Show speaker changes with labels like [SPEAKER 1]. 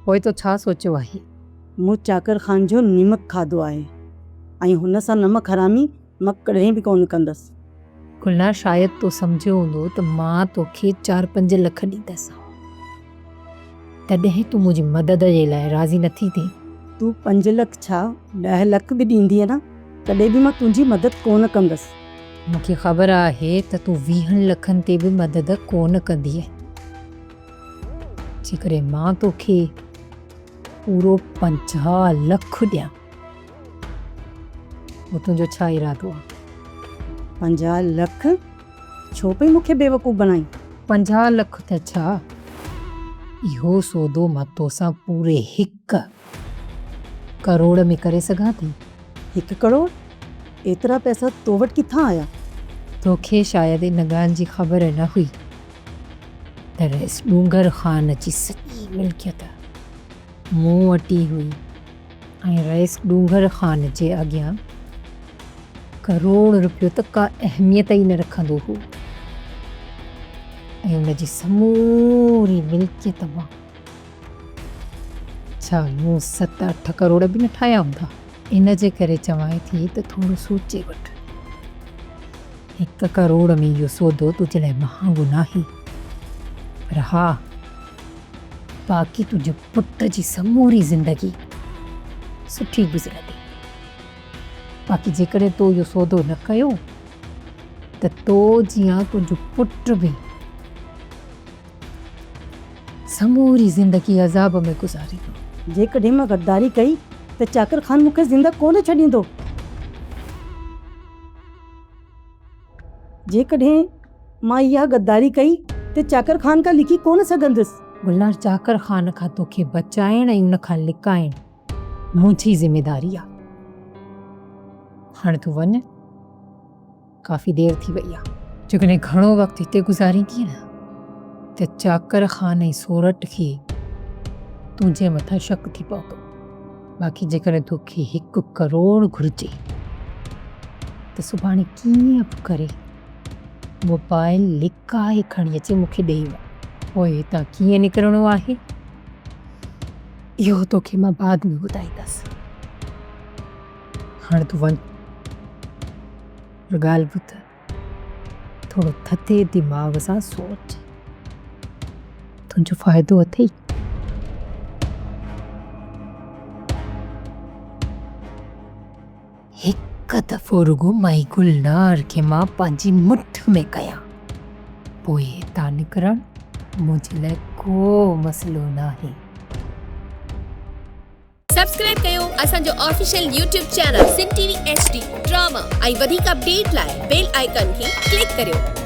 [SPEAKER 1] پوء تو ڇا سوچيو آهي؟
[SPEAKER 2] مون چاڪر خان جو نمڪ کاڌو آهي ۽ هن سان نمڪ حرامي مان ڪڏهن به ڪونه ڪندس.
[SPEAKER 1] گلنار شايد تو سمجهيو هوندو ته مان توکي چار پنج لک ڏيندس. تڏهن تون منهنجي مدد جي لاء راضي نه ٿي ٿين.
[SPEAKER 2] تون پنج لک ڇا ڏهه لک به ڏيندينء نه تڏهن به مان تنهنجي مدد ڪونه ڪندس.
[SPEAKER 1] مون کي خبر آهي ته تون ويهن لکن تي به مدد ڪونه ڪندينء. جيڪڏهن مان توکي پورو 50 لک ڏيان پوء تنهنجو ڇا ارادو آهي؟
[SPEAKER 2] 50 لک؟ ڇو پئي مون کي بيوقوف بڻائين؟
[SPEAKER 1] 50 لک ته ڇا، اهو سودو مان توسان پوري هڪ ڪروڙ ۾ ڪري سگهان ٿي.
[SPEAKER 2] هڪ ڪروڙ؟ ايترا پئسا تو وٽ ڪٿان آيا؟
[SPEAKER 1] توکي شايد ان ڳالهه جي خبر نه هئي ته رئيس ڏونگر خان جي سڄي ملڪيت مون وٽ ئي هئي. ۽ رئيس ڏونگر خان جي اڳيان ڪروڙ روپيو ته ڪا اهميت ئي نه رکندو هو ۽ ان جي سموري ملڪيت مان ڇا مون ست اٺ ڪروڙ به نه ٺاهيا هوندا. ان جي ڪري چوانء ٿي ته ٿورو سوچي وٺ. هڪ ڪروڙ ۾ اهو سودو تنهنجي لاء مهانگو ناهي پر ها باقي تنهنجي پٽ جي سموري زندگي سٺي گذرندي. باقي جيڪڏهن تو اهو سودو نه ڪيو ته تو جيان تنهنجو پٽ به سموري زندگي عذاب ۾ گذاريندو.
[SPEAKER 2] جيڪڏهن مان غداري ڪئي ته چاڪر خان مون کي زنده ڪونه ڇڏيندو. جيڪڏهن مان اها غداري ڪئي ته چاڪر خان کان لڪي ڪونه سگهندس.
[SPEAKER 1] گلنار چاڪر خان کان توکي بچائڻ ۽ ان کان لڪائڻ منهنجي ذميداري آ. هاڻي تون وڃ، ڪافي دير ٿي وئي آ. جيڪڏهن گهڻو وقت هتي گذاريندينء نه ته چاڪر خان ۽ سورٺ کي تنهنجي مٿان شڪ ٿي پوندو. باقي جيڪڏهن توکي هڪ ڪروڙ گهرجي ته سڀاڻي ڪيئن به ڪري موبائل لڪائي کڻي اچي مون کي ڏيئي وڃ. پوء هتان ڪيئن نڪرڻو آهي، اهو توکي مان بعد ۾ ٻڌائيندس. هاڻي تون وڃ، پر ڳالهه ٻڌ، ٿورو ٿڌي دماغ سان سوچ، تنهنجو فائدو اٿئي. هڪ دفعو رڳو مائي گلنار کي مان پنهنجي مٺ ۾ ڪيان، پوء هتان نڪرڻ منهنجي لاء ڪو مسئلو ناهي.
[SPEAKER 3] سبسڪرائب ڪيو اسان جو official YouTube channel Sindh T V H D drama ۽ وڌيڪ اپڊيٽ لاء بيل آئيڪان کي ڪلڪ ڪريو.